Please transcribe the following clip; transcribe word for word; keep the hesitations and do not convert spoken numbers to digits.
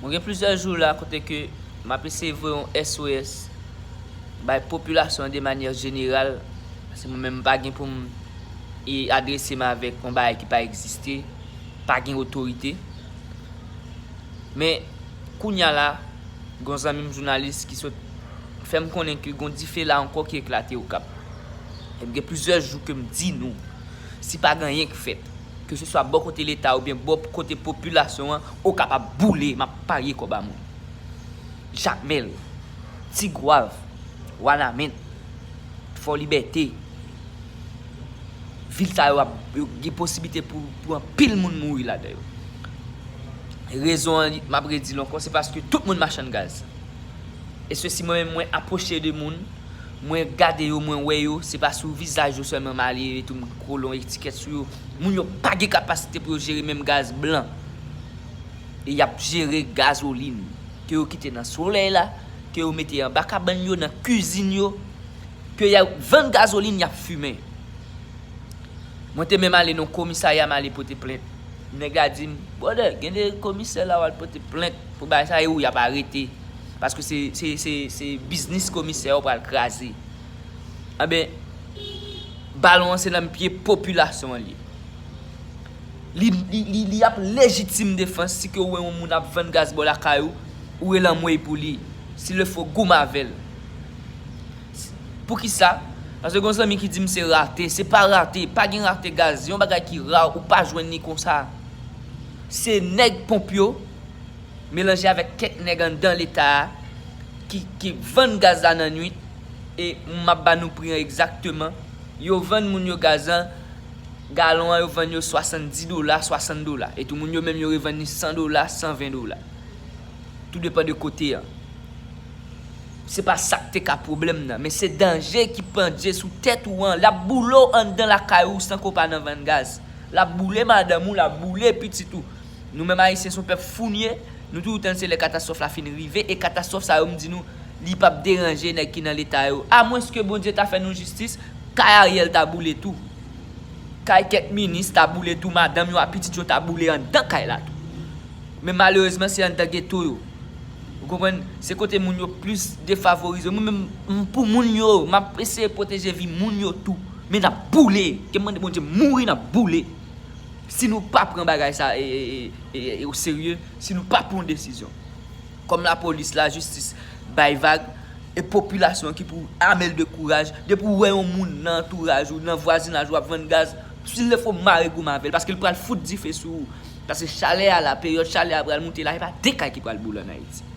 Mwen gen plizyè jou la kote ke m ap eseye voye yon S O S bay popilasyon an de manyè jeneral, paske mwen menm m pa gen pou m e adrese m avèk yon bagay ki pa egziste, pa gen otorite. Men kounye a la, gen yon zanmi m jounalis ki sot fè m konnen ke gen yon dife la ankò ki eklate Okap. E m gen plizyè jou ke m di nou, si pa gen anyen k fèt, keseswa bò kote Leta oubyen bò kote popilasyon an, Okap ap boule, m ap parye kòb a moun. Jakmèl, Tigwav, Wanament, Fò Libète, vil sa yo ap, yo gen posiblite pou, pou anpil moun mouri ladan yo. Rezon an, m ap redi l ankò, se paske tout moun machann gaz. E se si mwen menm mwen apwoche de moun, mwen gade yo, mwen wè yo, se pa sou vizaj yo sèlman m ale, etou m kole yon etikèt sou yo. Moun yo pa gen kapasite pou yo jere menm gaz blan. E y ap jere gazolin ke yo kite nan solèy la, ke yo mete anba kabann yo, nan kizin yo, ke y ap vann gazolin, y ap fimen. Mwen te menm ale nan komisarya, m ale pote plent. Nèg la di m, "Brother, gen de komisè la w al pote plent pou bagay sa, e ou y ap arete. Paske se, se, se, se biznis komisè yo pral kraze." Anben, balon an se nan pye popilasyon an li ye. Li, li, li, li ap lejitim defans si ke w wè yon moun ap vann gaz bò lakay ou, ou rele anmwey pou li. Si le fo goumen avè l. Poukisa? Paske gen yon zanmi ki di m se rate. Se pa rate, pa gen rate gaz. Se yon bagay ki ra, ou pa jwenn li konsa. Se nèg ponp yo melanje avèk kèk nèg anndan Leta a ki, ki vann gaz la nan nwit. E m ap ba nou pri an egzakteman. Yo vann moun yo gaz lan, galon an yo vann yo swasanndis dola, swasant dola. E tou moun yo menm yo revann li san dola, san ven dola. Tou depann de kote an. Se pa sa k te ka pwoblèm nan, men se danje ki pandye sou tèt ou an. L ap boule w anndan lakay ou san ke w pa nan vann gaz. L ap boule madanm ou, l ap boule pitit ou. Nou menm Ayisyen se yon pèp fou n ye, nou toujou tann se lè katastwòf la fin rive, e katastwòf sa yo m di nou, li p ap deranje nèg ki nan Leta yo. Amwenske Bondye ta fè nou jistis, kay Ariel ta boule tou. Kay kèk minis ta boule tou, madanm yo a pitit yo ta boule anndan kay la tou. Men malerezman, se anndan geto yo. Ou konprann? Se kote moun yo plis defavorize. Mwen menm, m pou moun yo, m ap eseye pwoteje vi moun yo tou. Men n ap boule. Ke m mande Bondye mouri, n ap boule. Si nou pa pran bagay sa e, e, e, e, e o serye, si nou pa pran yon desizyon. Kòm lapolis, lajistis bay vag, e popilasyon ki pou ame l de kouraj. Depi w wè yon moun nan antouraj ou, nan vwazinaj ou ap vann gaz, si l fo mare goumen avè l, paske l pral fout dife sou ou. Paske chalè a la, peryòd chalè a pral moute la, e pa de kay ki pral boule ann Ayiti.